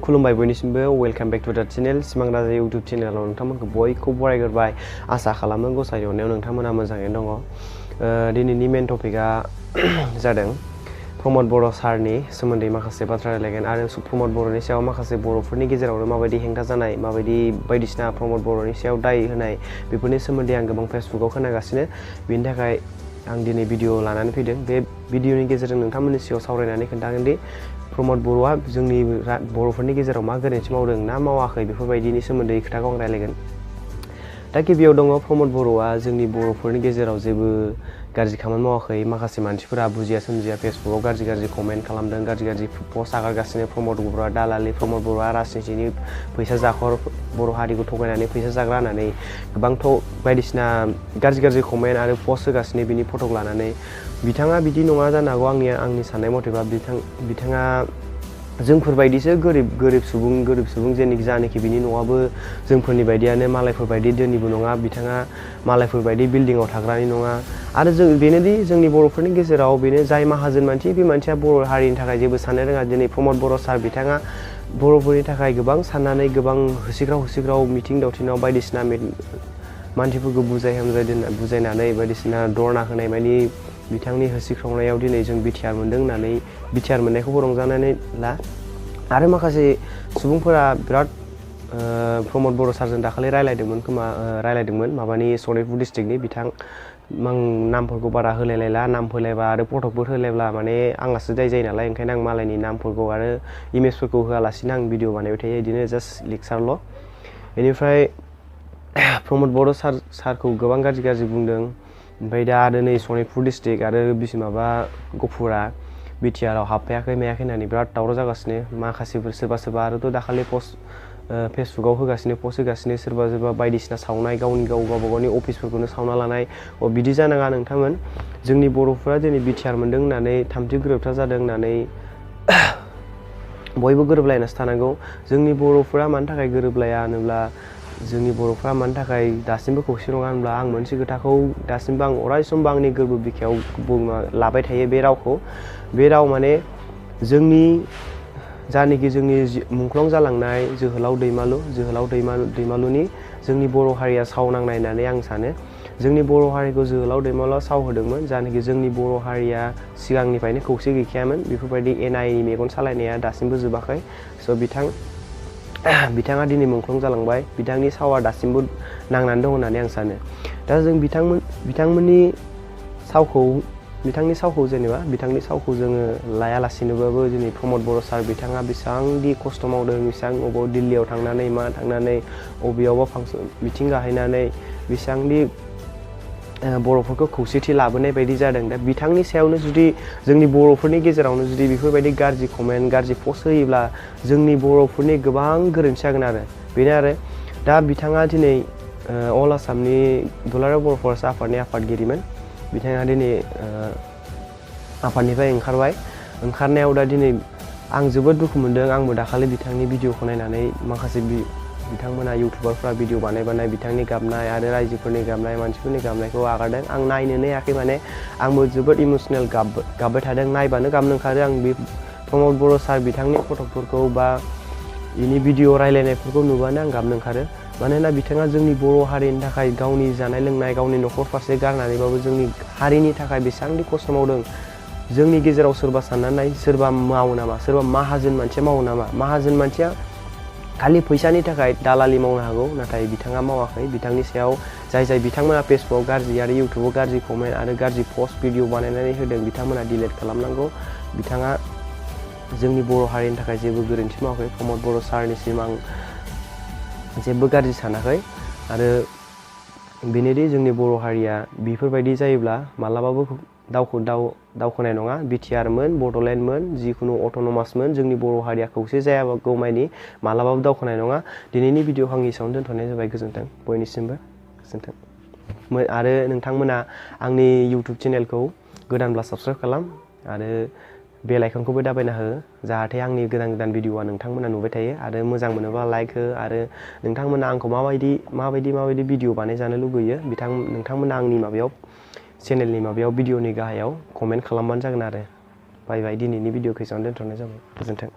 खुलुमबाय बयनिसिमबो welcome back to द channel सिमां राजा यूट्यूब चैनेलाव नोंथांमोनखौ बयखौबो बरायग्रोबाय आसा खालामो गसाइनि अननायाव नोंथांमोना मोजाङैनो दङ। दिनैनि मेन टपिकआ जादों प्रमद बर' सारनि सोमोन्दै माखासे बाथ्रा रायलायगोन आरो प्रमद बर'नि सायाव माखासे बर'फोरनि गेजेरावनो माबायदि हेंथा जानाय माबायदि बायदिसिना प्रमद बर'नि सायाव दाय होनाय बेफोरनि सोमोन्दै आं गोबां फेसबुकाव खोनागासिनो बेनि थाखाय आं दिनै भिडिअ लानानै फैदों। बे भिडिअनि गेजेरजों नोंथांमोननि सिगाङाव सावरायनानै खोन्थागोन दि प्रमद बर'आ जोंनि बर'फोरनि गेजेराव मा गोरोन्थि मावदों ना मावाखै बेफोरबायदिनि सोमोन्दै खोथाखौ आं रायलायगोन। दा गिबियाव दङ प्रमद बर'आ जोंनि बर'फोरनि गेजेराव जेबो गाज्रि खामानि मावाखै। माखासे मानसिफोरा बुजिया सोमजिया फेसबुकाव गाज्रि कमेन्ट खालामदों, गाज्रि पस्ट आगारगासिनो। प्रमद बर'आ दालालि, प्रमद बर'आ राजनितिनि फैसा जाखर, बर' हारिखौ थगायनानै फैसा जाग्रा होननानै गोबां बायदिसिना गाज्रि कमेन्ट आरो पस्ट होगासिनो बिनि फटक लानानै। बिथाङा बिदि नङा जानो हागौ आंनि साननाय मथेबा बिथाङा जोंफोरबायदिसो गोरिब सुबुं जानाखि बिनि न'आबो जोंफोरनि बायदियानो मालायफोर बायदि धोनिबो नङा। बिथाङा मालायफोर बायदि बिल्डिंआव थाग्रानि नङा आरो बेनोदि जोंनि बर'फोरनि गेजेराव बेनो जाय माहाजोन मानसि बे मानसिया बर' हारिनि थाखाय जेबो साननो रोङा। दिनै प्रमद बर' सार बिथाङा बर'फोरनि थाखाय गोबां साननानै गोबां होसिख्राव मिथिं दावथिङाव बायदिसिना मानसिफोरखौ बुजायनानै बायदिसिना दरना होनाय मानि बिथांनि होसिख्रावनायाव दिनै जों बिटिआर मोन्दों होननानै बिटिआर मोननायखौबो रंजानानै ला। आरो माखासे सुबुंफोरा बिराद प्रमद बर' सारजों दाखालि रायलायदोंमोन माबानि सनितपुर डिस्ट्रिक्टनि बिथां आं नामफोरखौ बारा होलायलायला। नाम होलायबा आरो फटकफोर होलायब्ला माने आंहासो दाय जायो नालाय, ओंखायनो आं मालायनि नामफोरखौ आरो इमेजफोरखौ होआलासिनो आं भिडिअ बानायबाय थायो, बिदिनो जास्ट लेक्सारल'। बेनिफ्राय प्रमद बर' सारखौ गोबां गाज्रि बुंदों। ओमफ्राय दा आरो नै सनितपुर डिस्ट्रिक्ट आरो गफुरा बिटिआरआव हाबफैयाखै होननानै बिराद दावराव जागासिनो। माखासेफोर सोरबा आरोथ' दाखालि फेसबुकाव पस्ट होगासिनो सोरबा बायदिसिना सावनाय गावबा गावनि अफिसफोरखौनो सावना लानाय। बिदि जानाङा नोंथांमोन, जोंनि बर'फोरा दिनै बिटिआर मोन्दों होननानै थामथि गोरोबथा जादों होननानै बयबो गोरोबलायनासो थानांगौ। जोंनि बर'फोरा मानि थाखाय गोरोबलाया होनोब्ला जोंनि बर'फ्रा मानि थाखाय दासिमबो खौसे नङा होनब्ला आं मोनसे खोथाखौ दासिमबो आं अरायसम आंनि गोरबो बिखायाव लाबाय थायो। बे राव माने जोंनि जानाखि जोंनि मुंख्लं जालांनाय जोहोलाव दैमालुनि जोंनि बर' हारिया साव नांनाय होननानै आं सानो। जोंनि बर' हारिखौ जोहोलाव दैमालुआ साव होदोंमोन। जानाखि जोंनि बर' हारिया सिगांनिफ्रायनो खौसे गैखायामोन। बेफोरबायदि एना एनि मेगन सालायनाया दासिमबो जोबाखै। स' बिथाङा दिनै मुंख्लं जालांबाय। बिथांनि सावा दासिमबो नांनानै दं होननानै आं सानो। दा जों बिथांनि सावखौ जोङो लायालासिनोबाबो दिनै प्रमद बर' सार बिथाङा बेसेबांदि खस्थ' मावदों, अबाव दिल्लीयाव थांनानै अबेयावबा मिथिं गाहैनानै बेसेबांदि बर'फोरखौ खौसेथि लाबोनाय बायदि जादों। दा बिथांनि सायावनो जुदि जोंनि बर'फोरनि गेजेरावनो जुदि बेफोरबायदि गाज्रि कमेन्ट गाज्रि पस्ट होयोब्ला जोंनि बर'फोरनि गोबां गोरोन्थि जागोन आरो बेनो आरो। दा बिथाङा दिनै अल आसामनि दुलाराय बर' फरायसा आफादनि आफादगिरिमोन। बिथाङा दिनै आफादनिफ्राय ओंखारनायाव दा दिनै आं जोबोद दुखु मोनदों। आंबो दाखालि बिथांनि भिडिअखौ नायनानै माखासे बिथांमोना इउटुबारफ्रा भिडिअ बानाय बिथांनि गाबनाय आरो रायजोफोरनि गाबनाय मानसिफोरनि गाबनायखौ आगारदों। आं नायनोनो हायाखै, माने आंबो जोबोद इमसनेल गाबबाय थादों। नायबानो गाबनो ओंखारो। आं बे प्रमद बर' सार बिथांनि फटकफोरखौ बा बिनि भिडिअ रायलायनायफोरखौ नुबानो आं गाबनो ओंखारो। मानोना बिथाङा जोंनि बर' हारिनि थाखाय गावनि जानाय लोंनाय गावनि न'खर फारसे गारनानैबाबो जोंनि हारिनि थाखाय बेसेबांदि खस्थ' मावदों। जोंनि गेजेराव सोरबा साननानै सोरबा मावो नामा, सोरबा माहाजोन मानसिया मावो नामा? माहाजोन मानसिया खालि फैसानि थाखाय दालालि मावनो हागौ, नाथाय बिथाङा मावाखै। बिथांनि सायाव जाय बिथांमोना फेसबुकाव गाज्रि आरो इउटुबाव गाज्रि कमेन्ट आरो गाज्रि पस्ट भिडिअ बानायनानै होदों बिथांमोना डिलिट खालामनांगौ। बिथाङा जोंनि बर' हारिनि थाखाय जेबो गोरोन्थि मावाखै। प्रमद बर' सारनिसिम आं जेबो गाज्रि सानाखै। आरो बेनोदि जोंनि बर' हारिया बेफोरबायदि जायोब्ला मालाबाबो दावखोनाय नङा। बिटिआरमोन, बड'लेण्डमोन, जिखुनु अट'नमासमोन, जोंनि बर' हारिया खौसे जायागौमानि मालाबाबो दावखोनाय नङा। दिनैनि भिडिअखौ आं एसेयावनो दोनथ'नाय जाबाय। गोजोन्थों बयनिसिमबो गोजोन्थों। आरो नोंथांमोना आंनि इउटुब चेनेलखौ गोदानब्ला साबस्क्राइब खालाम आरो बेल आइकनखौबो दाबायना हो, जाहाथे आंनि गोदान भिडिअआ नोंथांमोना नुबाय थायो। आरो मोजां मोनोबा लाइक हो। आरो नोंथांमोना आंखौ माबायदि भिडिअ बानायजानो लुगैयो नोंथांमोना आंनि चेनेलनि भिडिअनि गाहायाव कमेन्ट खालामबानो जागोन आरो। बाय दिनैनि भिडिअखौ एसेयावनो दोनथ'नाय जाबाय। गोजोन्थों।